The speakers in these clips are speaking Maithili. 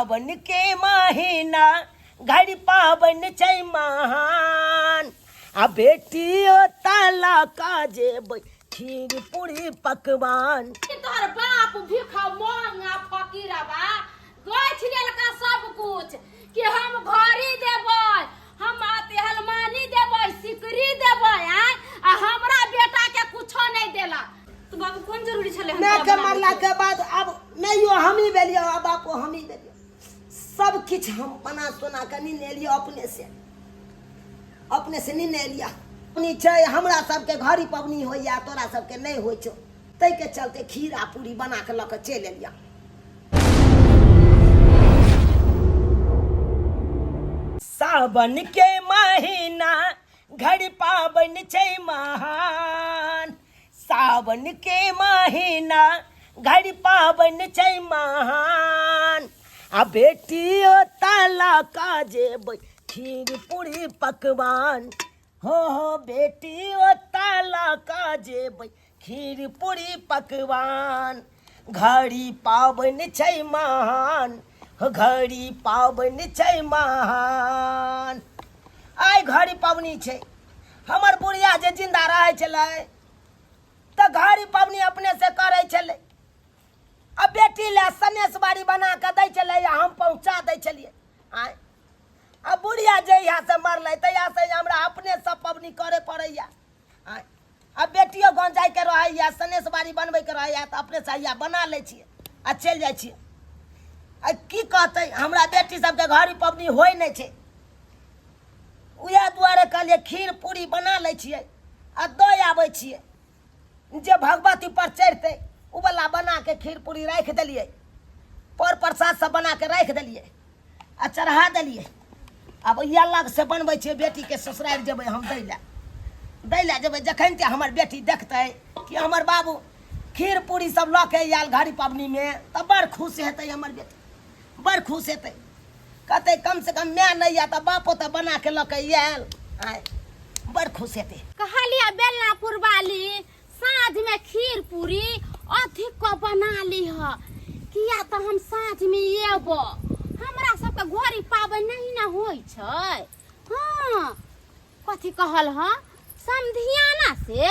सावन के महीना घड़ी पावन छै महान आ बेटियो ताला का जेबै खीर पूरी पकवान। तोहर बाप भीख मांगा फकीरबा गछि लेलका सब कुछ कि हम घड़ी देबै, हम हलमानी देबै, सिकरी देबै, आय आ हमरा बेटा के कुछो नहीं देला। तो बाबू कोन जरूरी छले? माय के मरला के बाद अब माइयो हमही भेलियो आ बापो हमही भेलियो, सब किछु हम बना सोना के नी एलियो, अपने से अपने से नी एलियो। पबनी छै हमरा सबके घड़ी पबनी होइया, तोरा सबके नहीं होइ छौ, ताहिके चलते खीर आ पूरी बना के लऽ के चलि एलियो। सावन के महीना घड़ी पावन छै महान, सावन के महीना घड़ी पावन छै महान आ बेटियो ताला का जेबै खीर पूरी पकवान, हो हो बेटियो ताला का जेबै खीर पूरी पकवान। घड़ी पावन छै महान, घड़ी पावन छै महान। आइ घड़ी पाबनि छै। हमर बुढ़िया जे जिंदा रहै छलै तऽ घड़ी पाबनि अपने से करै छलै आ बेटी लए सनेस बाड़ी बना कऽ दै छलै आ हम पहुँचा दै छलियै। आँय आ बुढ़िया जहिया से मरलै तहिया से हमरा अपने सब पबनी करे पड़ैया। आँय आ बेटियो गाँव जाइके रहैया, सनेस बाड़ी बनबैके रहैया तऽ अपने से हैया बना लै छियै आ चलि जाइ छियै। आ की कहतै, हमरा बेटी सबके घड़ी पबनी होइ नहि छै, उएह दुआरे कहलियै खीर पूरी बना लै छियै आ दऽ आबै छियै, जे भगवती पर चढ़तै ओ वला बना के खीर पूरी राखि देलियै, पर प्रसाद सब बना के राखि देलियै आ चढ़ा देलियै। आब इएह अलग से बनबै छियै, बेटीके ससुरारि जेबै हम दै लए, दै लए जेबै। जखन ते हमर बेटी देखतै कि हमर बाबू खीर पूरी सब लऽ के आयल घड़ी पबनीमे तऽ बड़ खुश हेतै हमर बेटी, बड़ खुश हेतै। कहतै कम से कम माय नहि यऽ तऽ बापो तऽ बना के लऽ के आयल, आँय बड़ खुश हेतै। कहलियै बेलनापुर वाली साँझ में खीर पूरी अधिक क बना लीह, किया तऽ हम साँझ में एबो, हमरा सबके घड़ी पाबनि नहीं ने होइ छै। हाँ कथी कहल हँ समधियाना से?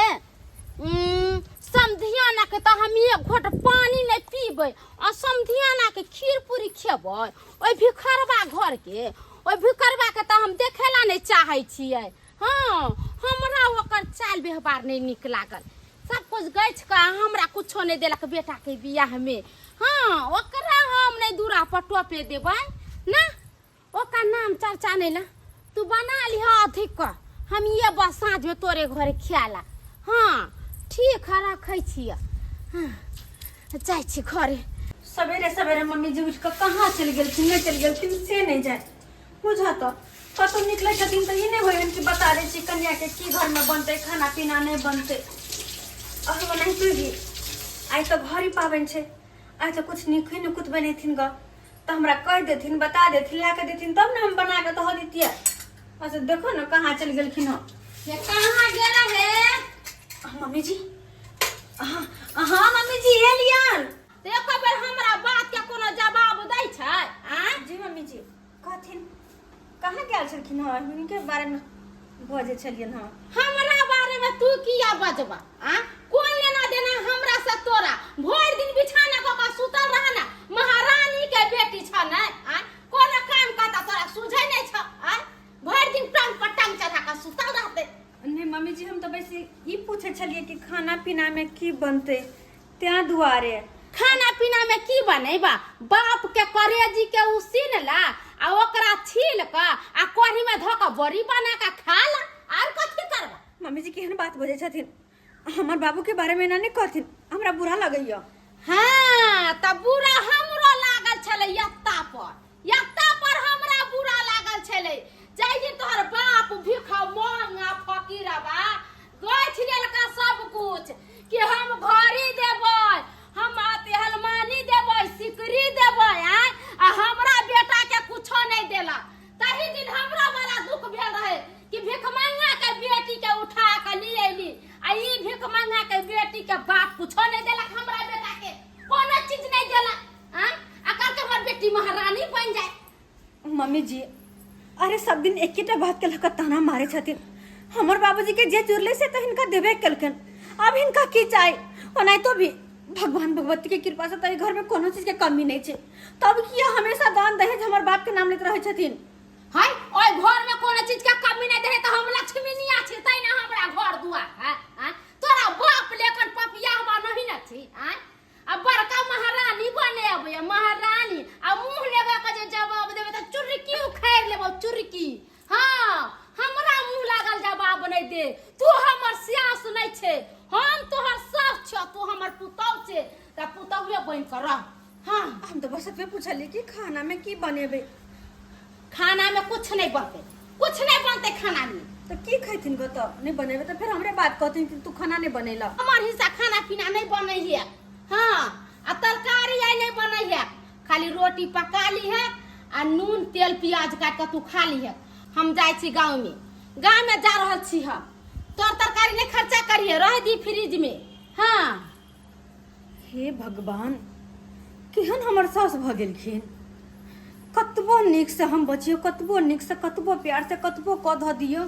समधियाना के तऽ हम एक घोट पानी नहीं पीबै आ समधियाना के खीर पूरी खेबै। ओहि भिखरबा घर के, ओहि भिखरबा के तऽ हम देखेला नहीं चाहै छियै। हाँ हमरा ओकर चाल व्यवहार नहीं नीक लागल, सब कुछ गछि कऽ हमरा कुछो नहीं देलक बेटा के बियाह में। हाँ ओकरा हम नहीं दूरा पर टोपे देबै ना, ओकर नाम चर्चा नहीं ना। तू बना लिह अधिक क, हम ये बस साँझ में तोरे घरे खियाला। हाँ ठीक है, रखै छियै। हाँ जाइ छी घरे। सवेरे सवेरे मम्मी जी उठि कऽ कहाँ चलि गेलखिन, नहि चलि गेलखिन से नहि जाय बुझा। तऽ कतहु निकलै छथिन तऽ ई नहि होइ कि बता दै छी कन्याके की घरमे बनतै, खाना पीना नहि बनतै। और ओनाहिते भी आइ तऽ घड़ी पाबनि छै, आइ तऽ कुछ नीके नुकुत बनेथिन गऽ तऽ हमरा कहि देथिन, बता देथिन, ला कऽ देथिन तब ने हम बना कऽ दऽ दितियै। अच्छा देखो ने कहाँ चलि गेलखिन हँ। ये कहाँ गेला हे मम्मी जी? हाँ हाँ मम्मी जी एलियन। एक बेर हमरा बात के कोनो जवाब दै छै? आँय जी मम्मी जी कहथिन, कहाँ गेल छलखिन हँ? हुनके बारेमे बजै छलियन हँ। हमरा बारे में तू किया बजबा? आ कोन लेना देना हमरा से तोरा? भरि दिन बिछाना कऽ कऽ सुतल रह ना, महारानी के बेटी छ ने। आ कोनो काम करता तोरा सुझै नहीं छ? आ भरि दिन टांग पर टांग चढ़ा कऽ सुतल रहते। नहीं मम्मी जी हम तऽ बेसी ई पूछै छलियै कि खाना पीना में की बनतै, तें दुआरे। खाना पीना में की बनेबा? बाप के करेजी के उसीन ला आ ओकरा छील क आ कढ़ी में धऽ कऽ बड़ी बना कऽ खा ला, आर कथी करबा? मम्मी जी केहन बात बजै छथिन, हमर बाबू के बारे में एना नहीं कहथिन, हमरा बुरा लगैया। हाँ तऽ बुरा हमरो लागल छलै यत्ता पर, यत्ता पर हमरा बुरा लागल छलै जाहि दिन तोहर बाप भीख मांगा फकीरबा गछि लेलका सब कुछ कि हम घड़ी देबै, हम हलमानी देबै, सिकरी देबै, आँय आ हमरा बेटा के कुछो नहीं देला। तही दिन हमरा बड़ा दुख भेल रहे कि भिखमंगा के बेटी के उठा के ली अयली आ ई भिखमंगा के बेटी के बाप कुछो नहीं देलक, हमरा बेटा के कोनो चीज नहीं देलक। आँय आ कहलकै हमर बेटी महारानी बनि अरे सब दिन एकेटा बात के लऽ कऽ ताना मारै छथिन। हमर बाबूजी के जे जुड़लै से तऽ हिनका देबे केलखिन, आब हिनका की चाही? ओनाहितो भी भगवान भगवती के कृपा से तऽ घर में कोनो चीज के कमी नहीं छै, तब किया हमेशा दान दहेज हमर बाप के नाम लेत रहै छथिन? है ओइ घर में कोनो चीज के कमी नहीं रहे तऽ हम लक्ष्मी निया छी तै ना हमरा घर दुआर है। आँय? तोरा बाप लेखन पपिया हवा नहीं न छी। आँय? आ बड़का महारानी बने अबैया महारानी, आ मुंह लेबे के जे जवाब देबे तऽ चुरकी उखाड़ि लेबौ चुरकी। हाँ, हमरा मुंह लागल जवाब नहीं दे। तू हमर सास नहीं छे, हम तोहर सास छो, तू हमर पुतहु छे, तऽ पुतहुए बनि कऽ रह। हाँ, हम तऽ बस एतबे पूछलियै कि खाना में की बनेबै। खाना में कुछ नहीं बनते, कुछ नहीं बनते खाना में। तऽ की खैथिन गो? तऽ नहीं बनेबै तऽ फेर हमरे बात कहथिन कि तू खाना नहीं बनेला। हमर हिस्सा खाना पीना नहीं बनै है। हाँ, आ तरकारी आइ नहीं बनै है, खाली रोटी पका ली है आ नून तेल प्याज काट के तू खा ली है। हम जाइ छी गाँव में, गाँव में जा रहल छी हम। तोर तरकारी नहीं खर्चा करिए, रह दी फ्रिज में। हाँ। हे भगवान, केहन हमर सास भऽ गेलखिन। कतबो नीकसँ हम बचियौ, कतबो नीकसँ, कतबो प्यारसँ, कतबो कऽ धऽ दियौ,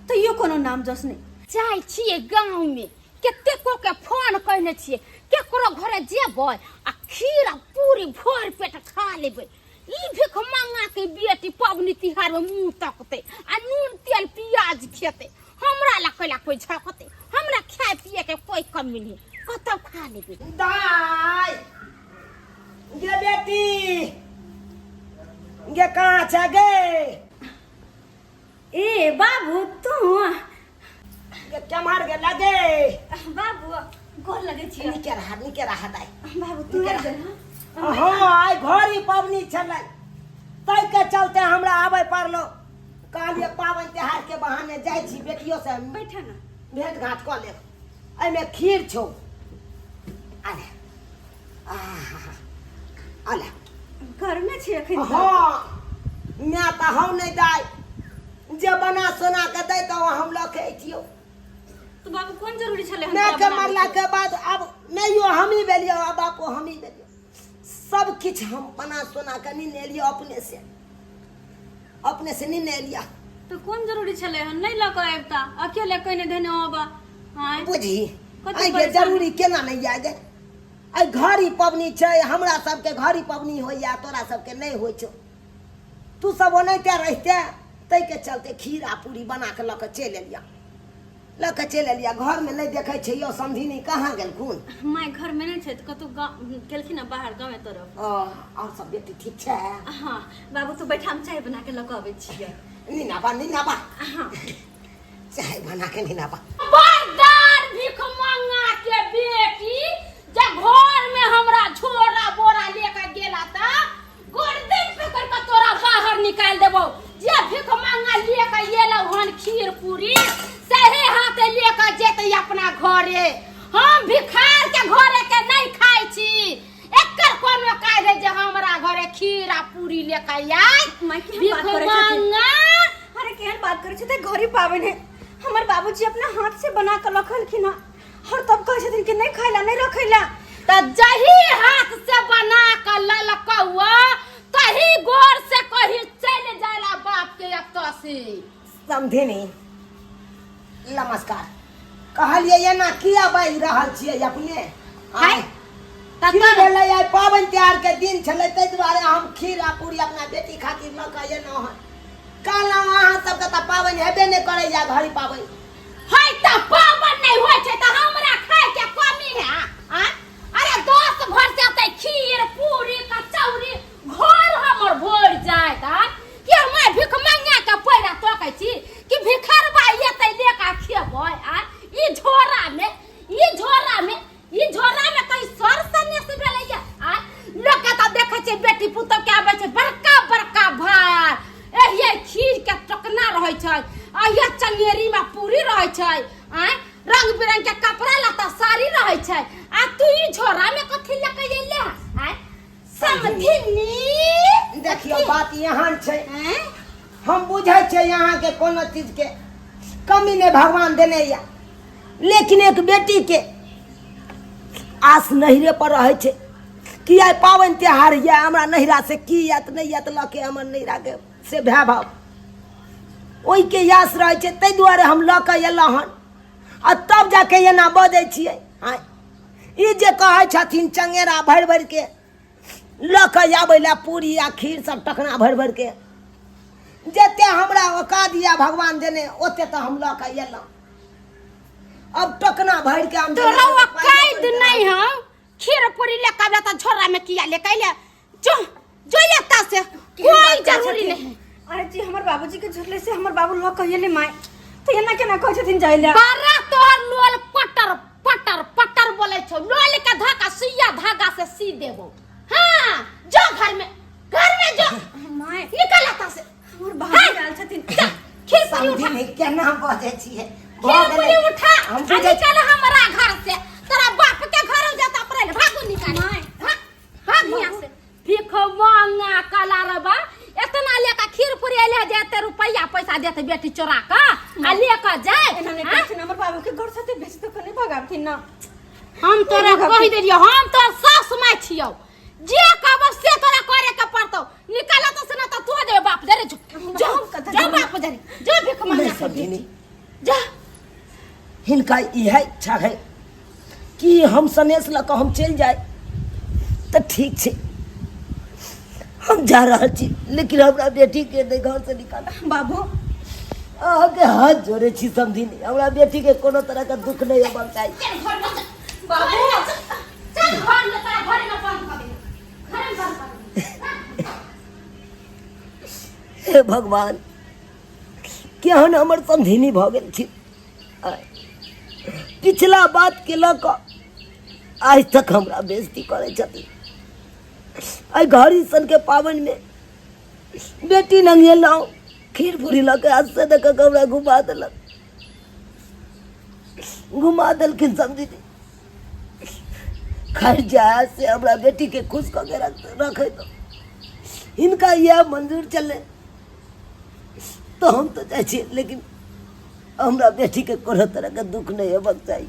तैयो कोनो नाम जस नहि। जाइ छियै गाँव में, कतेको के फोन कहने छियै, केकरो घरे जेबै आ खीर आ पूरी भरि पेट खा लेबै। ई भिख मंगा के बेटी पबनी तिहार में मुंह तकते आ नून तेल प्याज खेते, हमरा ला कैला कोई झकते? हमरा खाए पिए के कोई कमी नहीं, कतौ खा लेबै। दाय गे बेटी गे, कहाँ छ गे? ए बाबू, तू गे केम्हर गे लगे? बाबू, गोर लगै छियै। नीके रहा, नीके रहा दाय। बाबू, तू आबि गेल? हँ, आइ घड़ी पबनी छलै, ताहि के चलते हमरा आबै पड़लो। कहलियै पाबनि तिहार के बहाने जाइ छी, बेटियो से बैठ ना, भेंट घाट कऽ लेब। एहिमे खीर छौ, अरे आहा, अले। घरमे छी एखन? हँ, माय तऽ हम नहि दाय, जे बना सोना के दै तऽ हम लऽ के अइतियौ। तऽ बाबू, कोन जरूरी छलै? माय के मरला के बाद आब माइयो हमही भेलियौ आ बापो हमही भेलियौ। सब किछु हम बना सोना के नहीं एलियौ, अपने से, अपने से नहीं एलियौ। तऽ कोन जरूरी छलै हन नहि लऽ कऽ आबिता? अकेले कहिने धेने अबा आँय? बुझी कथी आइ गे परेशानी? जरूरी केना नहि आइ गे? आइ घड़ी पबनी छै, हमरा सबके घड़ी पबनी होइया, तोरा सबके नहि होइ छौ। तू सब ओनाहिते रहिते, ताहिके चलते खीर आ पूरी बना के लऽ के चलि एलियौ, लऽ के चलि एलियै। घरमे नहि देखै छै यौ, समधिनी कहाँ गेलखुन? माय घरमे नहि छै, कतहु गाँव गेलखिन हँ, बाहर गाँवे तरफ। ओ, आओर सब बेटी ठीक छै? हँ बाबू, तू बैठा, हम चाय बना के लऽ कऽ अबै छियै। नीना बा, नीना बा। हँ। चाय बना के नीना बा। बरदार भीख मंगा के बेटी जे घर में हमरा झोरा बोरा लेके गेला ता गर्दन पकड़ के तोरा बाहर निकाल देबो। जे भीख मंगा लेके एलौ हन खीर पूरी, सही हाथे लेके जेतै अपना घरे। हम भिखार के घरे के नहीं खाइ छी। एकर कोनो काज है जे हमरा घरे खीर आ पूरी लेके आय? माय, केहन भीख बात करै छथिन? मंगा। अरे, केहन बात करै छथिन? घरी पाबनि है, हमर बाबूजी अपना हाथ से बना कऽ रखलखिन हँ, और तब कहै छथिन कि नहि खाइ ला, नहि रखै ला। तऽ जही हाथ से बना कऽ ललकौआ, तही गोर से कही चलि जाला बाप के एतऽ से। समधिनी, नमस्कार। कहलियै एना किया बाजि रहल छियै अपने? हाय, तऽ की तोर भेलै? आइ पाबनि तिहार के दिन छलै, ताहि दुआरे हम खीर आ पूरी अपना बेटी खातिर लऽ कऽ एलहुँ हन। कहलहुँ अहाँ सबके तऽ पाबनि हेबे नहि करैया घड़ी पाबनि। है तऽ पाबनि नहि होइ छै तऽ हमरा खाय के कमी है? आँय? अरे, 10 घर से अतै खीर पूरी कचौड़ी, घर हमर भरि जायत। आँय? कि हम भीख मंगा के पैरा तकै छी कि भिखरबा एतै लेके खेबै? आँय? ई झोरा में, ई झोरा में, ई झोरा में कहीं सर सनेस भेलैया? आँय? लोक के तऽ देखै छै बेटी पुतोह के आबै छै बड़का बड़का भार, एहिए खीर के टोकना रहै छै, एहिए चंगेरी में पूरी रहै छै, आँय, रंग बिरंग के कपड़ा लत्ता साड़ी रहै छै, आ तू ई झोरा में कथी लके अइले? आँय समधिनी? देखियौ, बात एहन छै, आँय? हम बुझै छियै अहाँके कोनो चीजके कमी नहि भगवान देने यऽ, लेकिन एक बेटीके आस नैहरे पर रहै छै कि आइ पाबनि तिहार यऽ, हमरा नैहरा से की आयत नहि आयत लऽ के हमर नैहराके से भाय भाव। ओहिके यास रहै छै, ताहि दुआरे हम लऽ कऽ एलहुँ हन आ तब जाके एना बजै छियै। आँय, ई जे कहै छथिन चंगेरा भरि भरिके लऽ कऽ आबै लए पूरी आ खीर सब टकना भरि भरिके, जते हमरा औकात यऽ भगवान देने ओते तऽ हम लऽ कऽ एलहुँ। अब टकना भरि के हम तोरा औकात नहीं है खीर पूरी लेके आबे तऽ झोरा में किया लेके अइले? जो जो एता से कोई जरूरी नहीं। अरे जी हमर बाबूजी के झुरले से हमर बाबू लऽ कऽ एलै माय, तऽ एना केना कहै छथिन जाय लए? बड़ा तोहर लोल पटर पटर पटर बोलै छौ, लोल के धागा सुइया धागा से सी देबो। हाँ जो घर में, घर में जो माय निकल एता से। हमर बाबू आयल छथिन। जा, खीर पूरी उठा। समझी केना बजै छियै? भऽ खीर पूरी गेलै। उठा हम आ बुझै निकल हमरा घर से। तोरा बाप के घर जाता पड़े, भागो निकाल। माय। भाग भाग यहाँ से। भीख मांगा कला रबा इतना लेकर खीर पूरी अइले जे एते रुपैया पैसा देते बेटी चोरा का आ लेकर जाए। एना नहि हाँ? कहै छथिन, हमर बाबू के घर से भेज दो कने भगाबथिन ना। हम तोरा कहि देलियौ, हम तोर सास माय छियौ, जे कहबो से तोरा करे के पड़तौ। निकाल तो से ना तो तू देबे बाप दे रे। जो जो जो बाप दे रे, जो भीख मांगा नहीं के समझी बेटी। नहीं। जा। हिनका इएह इच्छा है कि हम सनेस लऽ कऽ हम चलि जाए तऽ ठीक छै, हम जा रहल छी, लेकिन हमरा बेटीके नहि घरसँ निकाल। बाबू अहाँके हाथ जोड़े छी समझी नहीं, हमरा बेटीके कोनो तरहके दुख नहि हेबाक चाही। चल घर में चल। बाबू। चल घर में, तोरा घरे में बंद कर देबो, घरे में बंद कर देबो। हे भगवान, केहन हमर समधिनी भऽ गेल छी। पिछला बात के लऽ कऽ आज तक हमरा बेइज्जती करै छथिन। एहि घड़ी सनके पाबनिमे बेटी नंगेलहुँ, खीर पूरी लऽ कऽ आज से दऽ कऽ हमरा घुमा देलक, घुमा देलखिन समधिनी। खैर जाय से हमरा बेटीके खुश कऽ के रखै दो, हिनका इएह मंजूर चलै तऽ हम तऽ जाइ छी, लेकिन हमरा बेटीके कोनो तरहके दुख नहि हेबाक चाही।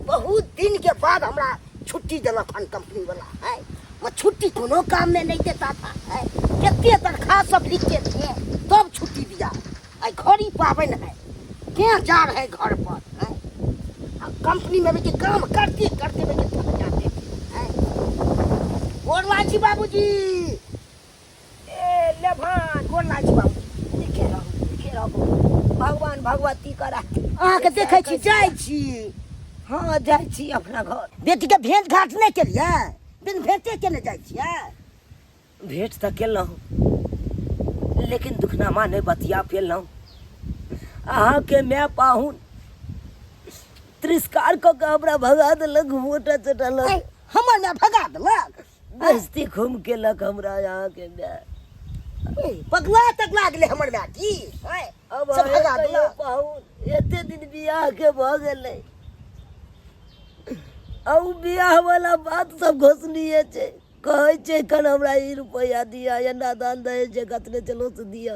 बहुत दिन के बाद हमरा छुट्टी देलक हन कंपनी वाला है। मैं छुट्टी कोनो काम में नहीं देता था है, कते दरखास्त सब लिखते थे तब छुट्टी दिया। आई घड़ी पाबनि है, के जा रहे घर पर है। आ कंपनी में भी काम करते करते भी थक जाते हैं। गोर लागै छी बाबूजी। ए लेभान, गोर लागै छी बाबूजी। नीके रहू, नीके रहू, भगवान भगवती करा। अहाँके देखै छी जाइ छी। हाँ जाइ छी अपना घर। बेटीके भेंट घाट नहि केलियै? बिन भेंटे केने जाइ छियै? भेंट तऽ केलहुँ, लेकिन दुखनामा नहि बतिया पेलहुँ। अहाँके माय पाहुन तिरस्कार कऽ के हमरा भगा देलक, मोटा चोटा लग। हमर माय भगा देलक? बेइज्जती खूब केलक हमरा अहाँके माय। पगला तगला गेलै हमर माय की? अब से भगा देलक? पाहुन एते दिन बियाह के भऽ गेलै, आ उ बियाह वाला बात सब घोषणीय छै। कहै छै कन हमरा ई रुपैआ दिअ, एना दान दहेज जे कतने चलो से दिअ,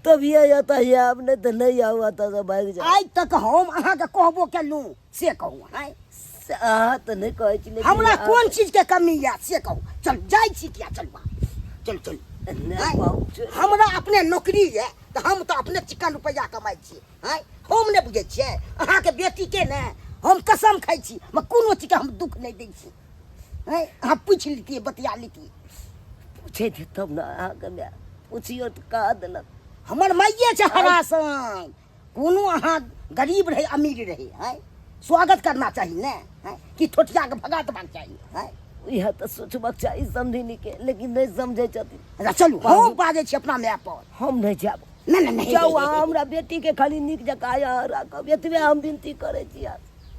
तभिए एतऽ आयब, नहि तऽ नहि आउ, एतऽसँ भागि जाउ। आइ तक हम अहाँके कहबो केलहुँ से कहू? आँय से अहाँ तऽ नहि कहै छी, लेकिन हमरा कोन चीजके कमी यऽ से कहू? चल जाइ छी किया, चल बा, चल चल। नहि बाबू, हमरा अपने नौकरी यऽ तऽ हम तऽ अपने चिकन रुपैआ कमाइ छी। आँय हम नहि बुझै छियै अहाँके बेटीके ने हम कसम खाइ छी, हम कोनो चीजके हम दुख नहि दै छी। आँय अहाँ पूछि लितियै, बतिया लितियै। पूछै छै तब ने अहाँके माय, पुछियो तऽ कहा देलक। हमर माइये छै हरासन, कोनो अहाँ गरीब रहै अमीर रहै, आँय स्वागत करना चाही ने, आँय कि ठोठिया के भगा देबाक चाही? आँय इएह तऽ सोचबाक चाही समधिनीके, लेकिन नहि समझै छथिन। अच्छा चलू, हम बाजै छी अपना माय पर। हम नहि जायब। नहि नहि नहि, जाउ अहाँ, हमरा बेटीके खाली नीक जकाँ अहाँ राखब, एतबे हम विनती करै छी।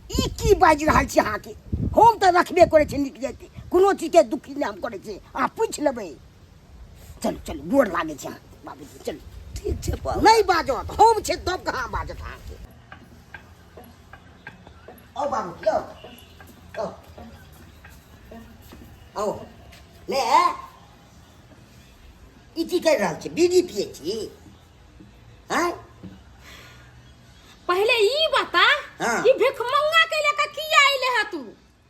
ई की बाजि रहल छी अहाँके? हम तऽ रखबे करै छी नीक जैती, कोनो चीजके दुखी नहि हम करै छी, अहाँ पूछि लेबै। चलू चलू, गोर लागै छी अहाँके बाबूजी, चलू। ठीक छै बाबू। नहि बाजत, हम छै तब कहाँ बाजत अहाँके। आउ बाबूजी, आउ आउ आउ। ले ई की करि रहल छी? बीड़ी पियै छी? आँय पहले ई बता हाँ। कि भिखमंगा के लेके किया अइले है तू?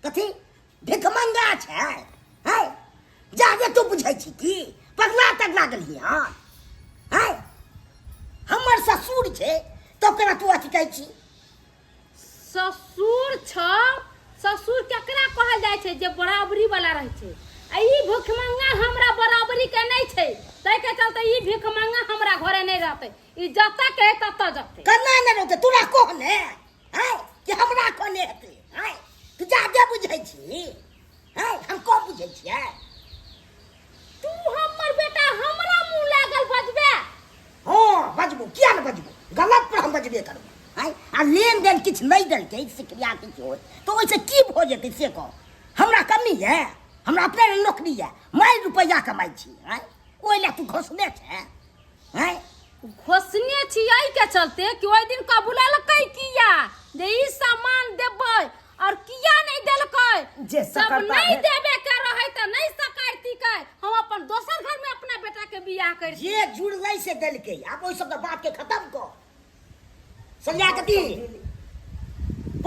कथी भिखमंगा छै? हैं जाबे तू बुझै छी की पगला तगला गेलही? हँ हैं ससुर छै तब केना तू अथी कहै छी ससुर छ ससुर केकरा कहल जाइ छै जे बराबरी वाला रहै छै आ ई भुखमंगा हमरा बराबरी के नहि छै ताहि के चलते ई भुखमंगा हमरा घरे नहि रहतै ई जतऽ के ततऽ जतै केना नहि रहतै तोरा कहने हैं कि हमरा कहने हेतै हैं तू जादे बुझै छी हैं हम कम बुझै छियै तू हमर बेटा हमरा मुंह लागल बजबे हँ बजबो किया ने बजबो गलत पर हम बजबे करबो आँय आ लेन देन किछु नहि देलकै सिक्रिया किछु होय तऽ ओहिसँ की भऽ जेतै से कहू हमरा कमी यऽ हमरा अपने ने नौकरी यऽ मारि रुपैआ कमाइ छी आँय ओहि लए तू घोसने छै आँय घोसने छी एहि के चलते कि ओहि दिन कबूललकै किया जे ई सामान देबै और किया नहीं देलकै जे जब सकरता नहीं भेल। देबे के रहे त नहीं सकरती के हम अपन दोसर घर में अपना बेटा के बियाह कर जे जुड़लै से देलकै आब ओहि सब बात के खत्म कर समझा के दी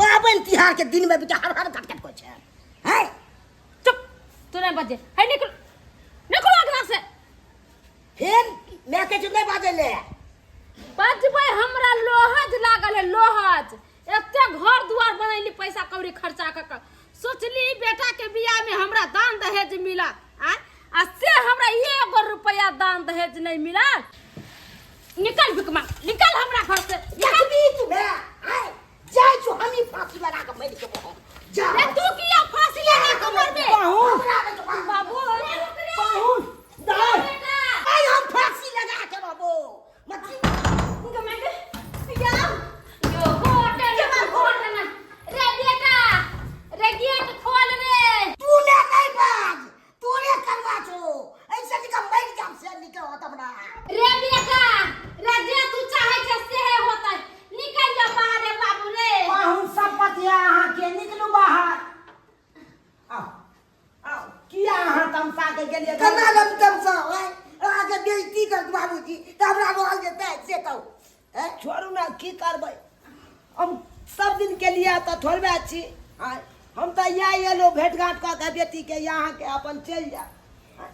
पाबनि तिहार के दिन में बेटा हर हर घट घट करै छै हैं चुप तू नहीं बजे है निकल निकलो अंगना से फेर मैं कहै छियौ नहि बाजै ले बजबै हमरा लोहज लागल है लोहज एते घर दुआर बनैली पैसा कौड़ी खर्चा कऽ कऽ सोचली बेटा के बियाह में हमरा दान दहेज मिला आ आ से हमरा एगो रुपया दान दहेज नहीं मिलल निकल भिकमा निकल हमरा घर से देखबी तू बे आय जाइ छौ हमही फांसी लगा के मरि जेबो हम जा रे तू किया फांसी लगा के मरबे पाहुन बाबू पाहुन दाय बेटा आय हम फांसी लगा के रहबो मछली रे बेटा रे गेट खोल रे तू ने नहीं बाज तोरे करवा छो ऐसे निका मर जाम से निका होत हमरा रे बेटा रे जे तू चाहे छे सेहे होतै निकल जा बाहर रे बाबू रे पाहुन सब पतिया अहाँके निकलू बाहर आउ आउ किया अहाँ तमसा के गेलियै केना लम तमसा ओए अहाँके बेइज्जती कर बाबूजी तऽ हमरा रहल जेतै से कहू हैं? छोड़ू ने की करबै हम सब दिन के लिए तऽ थोड़बे छी आँय, हम तऽ इएह एलहुँ भेट घाट कऽ के बेटीके अहाँके अपन चलि जायब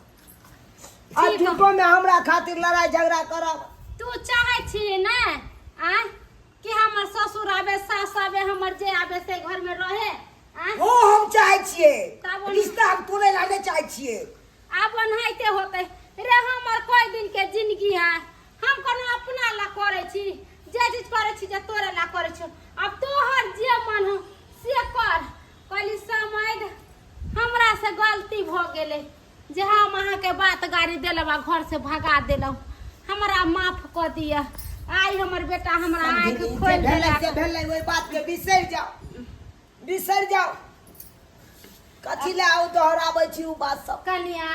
आ ठीक है। झूठोमे हमरा खातिर लड़ाइ झगड़ा करब तू चाहे छी ने आय कि हमर ससुर आबे सास आबे हमर जे आबे से घर में रहे आय ओ हम चाहै छियै तब ओना- रिश्ता हम तोड़ै ला नहि चाहै छियै आब ओनाहिते होतै रे हमर कोई दिन के जिंदगी है हम कोनो अपना ला करै छी जे चीज करै छी जे तोरे ला करै छी अब तोहर जे मन हो से कर कहली समझ हमरा से गलती भऽ गेलै जे हम अहाँके बात गाड़ी देलहुँ आ घर से भगा देलहुँ हमरा माफ कऽ दिअ आइ हमर बेटा हमरा आँखि जे खोलि भेलै देलक से भेलै ओहि बातके बिसरि जाउ बिसरि जाउ कथी लए आउ दोहराबै छी ओ बात सब कनिया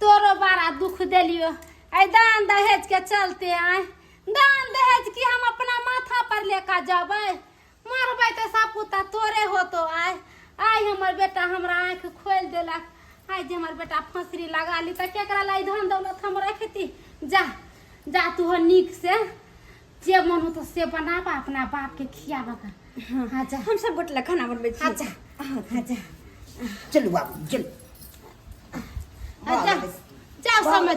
तोरो बड़ा दुख देलियो एहि दान दहेज के चलते आय दान दहेज की हम अपना माथा पर लेकर जबै मरबै तऽ सपूता तोरे होतो आय आइ हमर बेटा हमरा आँखि खोलि देलक आइ जे हमर बेटा फँसरी लगा ली तऽ केकरा लाई धन दौलत हम रखती जा जा तू हो नीक से जे मन होतो से बनाबा अपना बाप के खियाबा का हाँ जा हम सब गोटे ला खाना बनबै छी अच्छा हाँ जा चलू बाबू चलू हाँ, जा जाओ समझ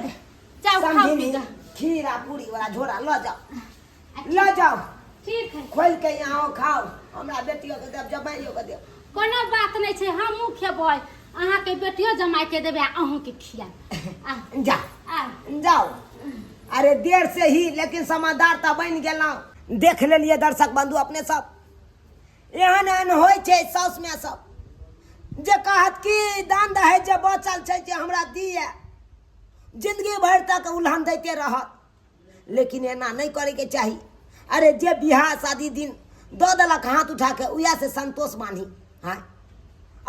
जाओ खाओ समझी पी गा खीर आ पूरी वाला झोरा लऽ जाओ लऽ जाओ ठीक है खोलि के यहाँ खाओ हमरा बेटियो के देब जमाइयो के देब कोनो बात नहि छै हमहूँ खेबै अहाँके बेटियो जमाइके देबै आ अहूँके खियाब आ जा आ जाओ अरे देर से ही लेकिन समादार तऽ बनि गेलहुँ देख लेलियै दर्शक बंधु अपने सब एहन एहन होइ छै साउस माय सब जे कहत कि दान दहेज जे बचल छै जे हमरा दिए जिंदगी भरि तक उल्हन दैते रहत लेकिन एना नहि करैके चाही अरे जे बियाह शादी दिन दऽ देलक हाथ उठा के उएह से संतोष मानी हँ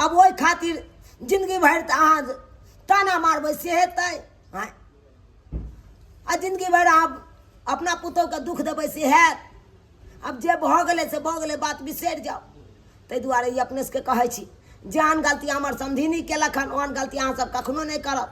अब ओहि खातिर जिंदगी भरि तऽ अहाँ ताना मारबै से हेतै हँ आ जिंदगी भरि अहाँ अपना पुतोहके दुख देबै से हैत आब जे भऽ गेलै से भऽ गेलै बात बिसरि जाउ ताहि दुआरे ई अपने सबके कहै छी जेहन गलती हमर समधिनी केलक हन ओहन गलती अहाँ सब कखनो नहि करब।